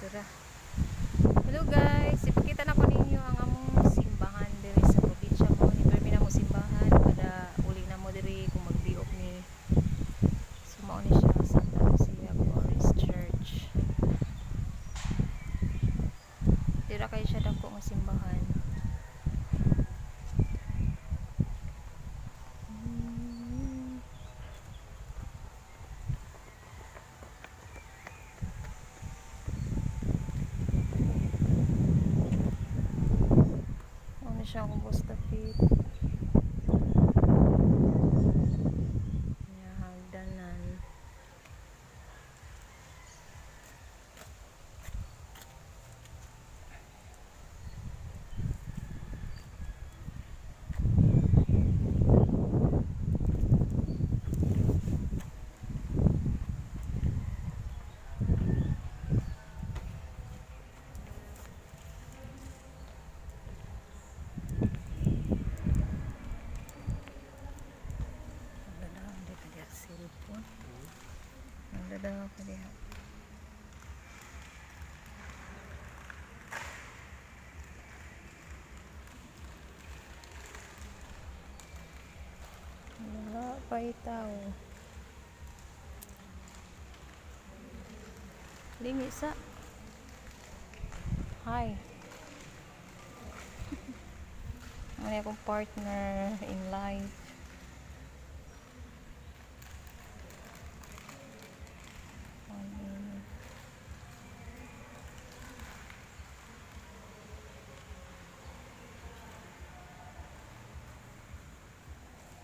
Tara. Hello guys, ipakita na ko ninyo ang among simbahan diri sa probinsya mo. Ni permi na mo simbahan kada uli na mo diri kung magdiop ni. So mao ni siya, Santa Lucia Parish Church. Dira kay siya dako nga simbahan. Mao ni siya akong bus dapit. Nya hagdanan. Nagdadaw di ka diha cellphone. Nagdadaw ka diha. Wala pa tao. Lingi sa. Hi. Ano akong partner in life. 1 minute.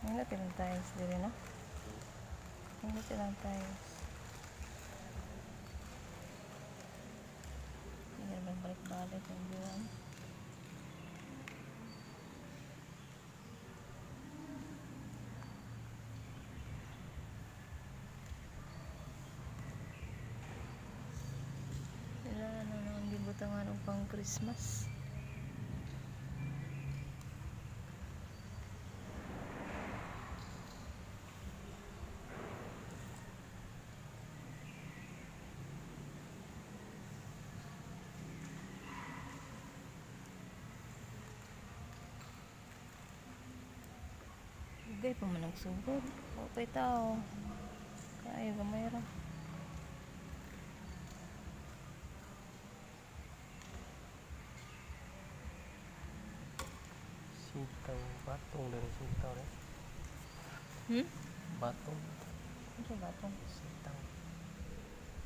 Wala silang tiles diri, no? Wala silang tiles. Hindi naman balik-balik ang buwan. Wala na naman gibutangan og pang Christmas. Dugay pa man nagsugod. Wa pa'y tao. Kaayo gamay ra. Sitaw, batong dari sitaw eh. Hmm? Batong, Ano ba itong? sitaw.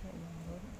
Ay, manggod.